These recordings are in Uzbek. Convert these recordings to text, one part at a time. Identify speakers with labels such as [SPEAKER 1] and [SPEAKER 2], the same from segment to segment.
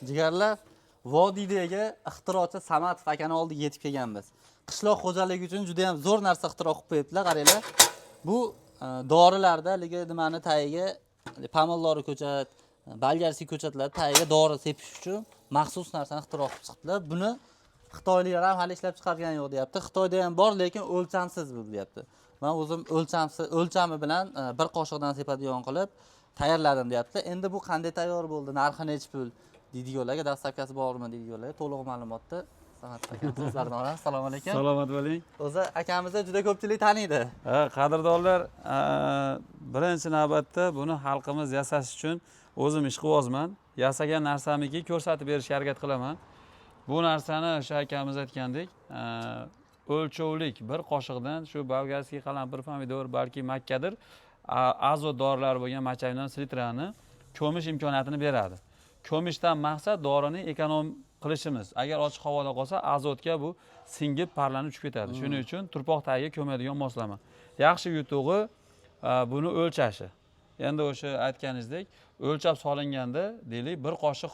[SPEAKER 1] Jigarlar, vodiydagi ixtirochi Samatov akani oldiga yetib kelganmiz. Qishloq xo'jaligi uchun juda ham zo'r narsa ixtiro qilib qo'yibdilar, qaranglar. Bu dorilarda haligi nimani tagiga, pomidori ko'chat, болгарский ko'chatlar tagiga dori sepish uchun maxsus narsani ixtiro qilib chiqibdilar. Buni xitoyliklar ham hali ishlab chiqargani yo'q deyapti. Xitoyda ham bor, lekin o'lchamsiz bu deyapti. Man o'zim o'lchamsiz, o'lchami bilan bir qoshiqdan sepadigan qilib tayyorladim deyapti. Endi bu qanday tayyor bo'ldi, narxi nechi pul deydiganlarga, доставка si bormi deydiganlarga to'liq ma'lumotni Samat akam so'zlaridan olamiz. Assalomu alaykum.
[SPEAKER 2] Salomat bo'ling.
[SPEAKER 1] O'zi akamizni juda ko'pchilik taniydi.
[SPEAKER 2] Ha, qadrdonlar, birinchi navbatda buni xalqimiz yasash uchun o'zim ishqibozman. Yasagan narsamniki ko'rsatib berishga harakat qilaman. Bu narsani o'sha akamiz aytgandek, o'lchovlik bir qoshiqdan shu болгарский qalampir, pomidor, balki makkadir, azot dorilari bo'lgan мочевина, selitrani ko'mish imkoniyatini beradi. Ko'mishdan maqsad dorini эконом qilishimiz. Agar ochiq havoda qolsa, azotga bu singib, parlanib tushib ketadi. Shuning uchun turpoq tagiga ko'madigan moslama. Yaxshi yutug'i buni o'lchashi. Endi o'sha aytganingizdek, o'lchab solinganda, deylik, bir qoshiq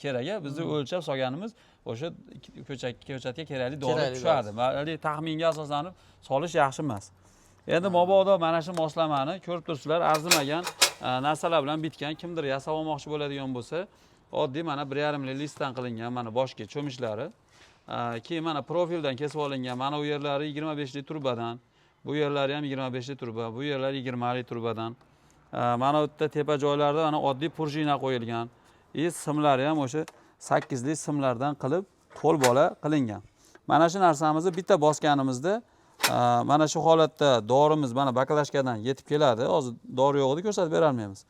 [SPEAKER 2] kerak, a bizni o'lchab solganimiz o'sha ko'chatga kerakli dori
[SPEAKER 1] Kerakli.
[SPEAKER 2] tushadi. Haligi taxminga asoslanib solish yaxshi emas. Endi mabodo mana shu moslamani ko'rib turibsizlar, arzimagan narsalar bilan bitgan, kimdir yasab olmoqchi bo'ladigan bo'lsa, oddiy mana 1,5 lik listdan qilingan mana boshqa cho'michlari, keyin mana profildan kesib olingan mana u yerlari 25lik trubadan, bu yerlari ham 25lik truba, bu yerlari 20lik trubadan. Mana bu yerda tepa joylarda mana oddiy пружина qo'yilgan и simlari ham o'sha 8lik simlardan qilib qo'l bola qilingan. Mana shu narsamizni bitta bosganimizda mana shu holatda dorimiz mana баклажка dan yetib keladi. Hozir dori yo'q edi, ko'rsatib berolmaymiz.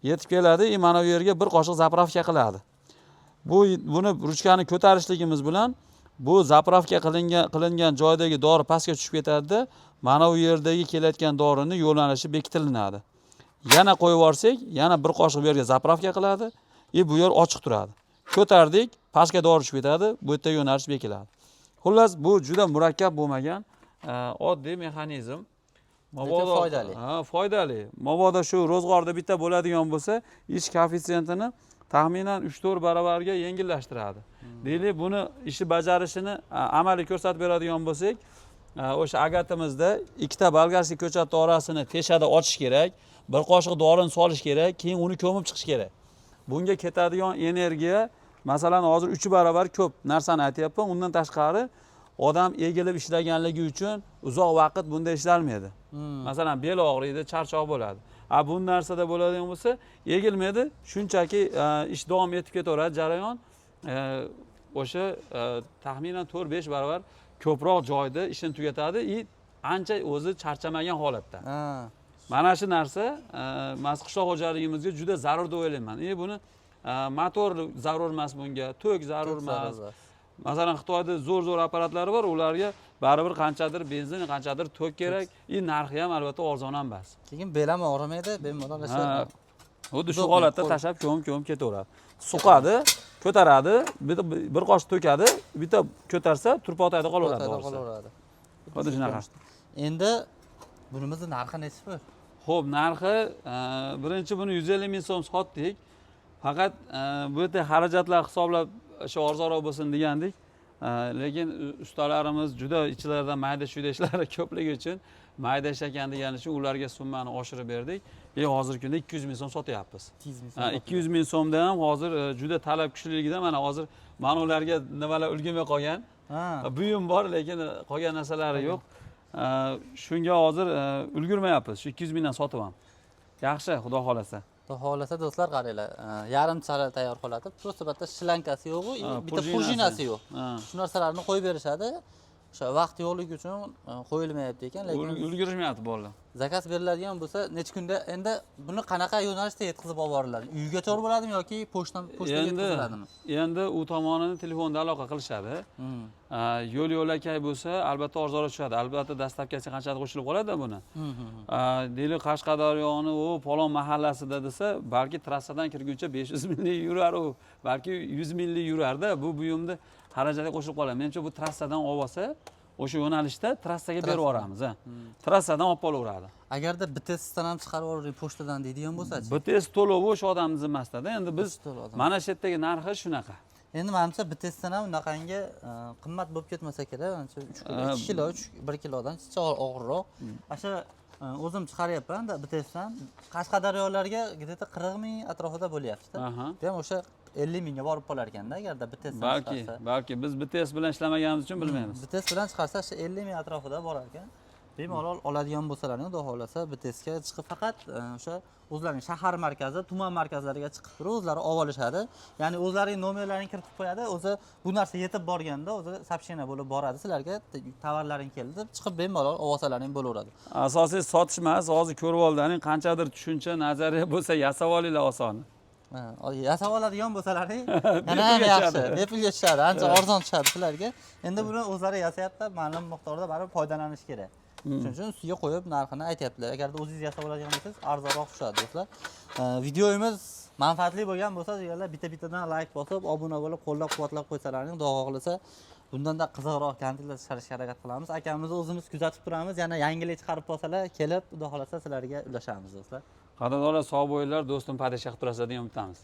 [SPEAKER 2] Yetib keladi и mana bu yerga bir qoshiq заправка qiladi. Buni ruchkani ko'tarishligimiz bilan bu заправка qilingan joydagi dori pastga tushib ketadida, mana bu yerdagi kelayotgan dorini yo'nalishi bekitilinadi. Yana qo'yib yuborsak, yana bir qoshiq bu yerga заправка qiladi и bu yer ochiq turadi. Ko'tardik, pastga dori tushib ketadi, bu yerda yo'nalish bekiladi. Xullas, bu juda murakkab bo'lmagan oddiy mexanizm.
[SPEAKER 1] Lekin foydali.
[SPEAKER 2] Ha, foydali. Mabodo shu ro'zg'orda bitta bo'ladigan bo'lsa, ish koeffitsiyentini taxminan 3-4 barobarga yengillashtiradi. Deylik, buni ishni bajarishini amaliy ko'rsatib beradigan bo'lsak, o'sha agatimizda ikkita болгарский ko'chatni orasini teshada ochish kerak, bir qoshiq dorini solish kerak, keyin uni ko'mib chiqish kerak. Bunga ketadigan energiya, masalan, hozir 3 barobar ko'p narsani aytyapman. Undan tashqari odam egilib ishlaganligi uchun uzoq vaqt bunda ishlalmaydi. Masalan, bel og'riydi, charchoq bo'ladi. A bu narsada bo'ladigan bo'lsa, egilmaydi, shunchaki ish davom etib ketaveradi jarayon. O'sha taxminan 4-5 barobar ko'proq joyda ishini tugatadi и ancha o'zi charchamagan holatda. Mana shu narsa man qishloq xo'jaligimizga juda zarur deb o'ylayman. И buni motor zarur emas bunga, tok zarur emas. Masalan, Xitoyda zo'r zo'r apparatlari bor, ularga baribir qanchadir benzin, qanchadir tok kerak и narxi ham albatta arzon ham emas.
[SPEAKER 1] Keyin bel ham og'rimaydi, bemalol.
[SPEAKER 2] Ha, xuddi shu
[SPEAKER 1] Удобный,
[SPEAKER 2] holatda
[SPEAKER 1] qo'l.
[SPEAKER 2] tashlab ko'mib ko'mib ketaveradi. Suqadi, ko'taradi, bitta bir qoshiq to'kadi, bitta ko'tarsa turpoq tagida qolaveradi
[SPEAKER 1] O'rtada
[SPEAKER 2] dorisi.
[SPEAKER 1] qolaveradi.
[SPEAKER 2] Xuddi shunaqa.
[SPEAKER 1] Endi bunimizni narxi nechi pul?
[SPEAKER 2] Xo'p, narxi birinchi buni 150 ming so'm sotdik. Faqat bu yerda xarajatlar hisoblab shu arzonroq bo'lsin degandik. Lekin ustalarimiz juda ichlarida mayda chuyda ishlari ko'pligi uchun, mayda ish ekan degani uchun ularga summani oshirib berdik. И hozirgi kunda 200 ming so'm sotyapmiz.
[SPEAKER 1] 200 ming so'm.
[SPEAKER 2] Ha, 200 ming so'mda ham hozir juda talab kuchliligidan mana hozir mana ularga nimalar ulgurmay qolgan. Buyum bor, lekin qolgan narsalari yo'q. Shunga hozir ulgurmayapmiz. Shu 200 mingdan sotib ham. Yaxshi, xudo xohlasa.
[SPEAKER 1] Xudo xohlasa, do'stlar, qaranglar, yarim chala tayyor holati, просто bitta шланга si yo'q, bitta пружина si yo'q. Shu narsalarni qo'yib berishadi. O'sha vaqt yo'qligi uchun qo'yilmayapti ekan, lekin
[SPEAKER 2] Ulgurishmayapti bolalar.
[SPEAKER 1] Заказ beriladigan bo'lsa, necha kunda, endi buni qanaqa yo'nalishda yetkazib olib boriladi? Uyga to'g'ri bo'ladimi yoki pochtaga
[SPEAKER 2] Endi
[SPEAKER 1] yetkaziladimi?
[SPEAKER 2] Endi u tomonini telefonda aloqa qilishadi. Yo'l yo'lakay bo'lsa, albatta arzonroq tushadi. Albatta доставка si qanchadir qo'shilib qoladi buni. Deylik, Qashqadaryoni u falon mahallasida desa, balki trassadan kirguncha 500 millik yurar u, balki 100 millik yurarda, bu buyumni xarajatga qo'shilib qoladi. Menimcha, bu trassadan olib olsa O'sha yo'nalishda trassaga berib yuboramiz, ha. Trassadan olib qolaveradi.
[SPEAKER 1] Agarda BTSdan ham chiqarib yuboring pochtadan deydigan bo'lsachi?
[SPEAKER 2] BTS to'lovi o'sha odamni zimmasidada. Endi biz
[SPEAKER 1] To'lovi odam.
[SPEAKER 2] Mana shu yerdagi narxi shunaqa.
[SPEAKER 1] Endi manimcha, BTSdan ham unaqangi qimmat bo'lib ketmasa kerak. Ancha 3 kilo, 2 kilo, 3 1 kilodan chicha og'irroq. Ana shu o'zim chiqaryapman da BTSdan. Qashqadaryolarga где-то 40 ming atrofida bo'lyapti-da. Bu ham o'sha 50 mingga borib qolar ekanda, agarda BTSdan
[SPEAKER 2] Balki,
[SPEAKER 1] chiqarsa.
[SPEAKER 2] balki biz BTS bilan ishlamaganimiz uchun bilmaymiz.
[SPEAKER 1] BTS bilan chiqarsa, shu 50 ming atrofida borar ekan. Bemalol oladigan bo'lsalaring, xudo xohlasa, BTSga chiqib faqat o'sha o'zlarining shahar markazi, tuman markazlariga chiqib turib o'zlari olib olishadi. Ya'ni o'zlarining nomerlarini kiritib qo'yadi. O'zi bu narsa yetib borganda o'zi сообщение bo'lib boradi sizlarga, tovarlaring keldi deb, chiqib bemalol olib olsalaring bo'laveradi.
[SPEAKER 2] Asosiy sotish emas, hozir ko'rib oldilaring, qanchadir tushuncha, nazariya bo'lsa, yasab olinglar osoni.
[SPEAKER 1] Ha, yasab oladigan bo'lsalaring yana ham
[SPEAKER 2] Bepulga
[SPEAKER 1] yaxshi.
[SPEAKER 2] tushadi.
[SPEAKER 1] Bepulga tushadi, ancha arzon tushadi sizlarga. Endi buni o'zlari yasayaptilar, ma'lum miqdorda baribir foydalanish kerak. Shuning uchun ustiga qo'yib narxini aytyaptilar. Agarda o'zingiz yasab oladigan bo'lsangiz, arzonroq tushadi, do'stlar. Videomiz manfaatli bo'lgan bo'lsa, deganlar, bitta-bittadan like bosib, obuna bo'lib, qo'llab-quvvatlab qo'ysalaring, xudo xohlasa, bundanda qiziqroq kontentlar chiqarishga harakat qilamiz. Akamizni o'zimiz kuzatib turamiz. Yana yangilik chiqarib qolsalar, kelib, xudo xohlasa, sizlarga ulashamiz, do'stlar.
[SPEAKER 2] Qadrdonlar, sog' bo'linglar, do'stim, поддержка qilib turasizlar degan umiddamiz.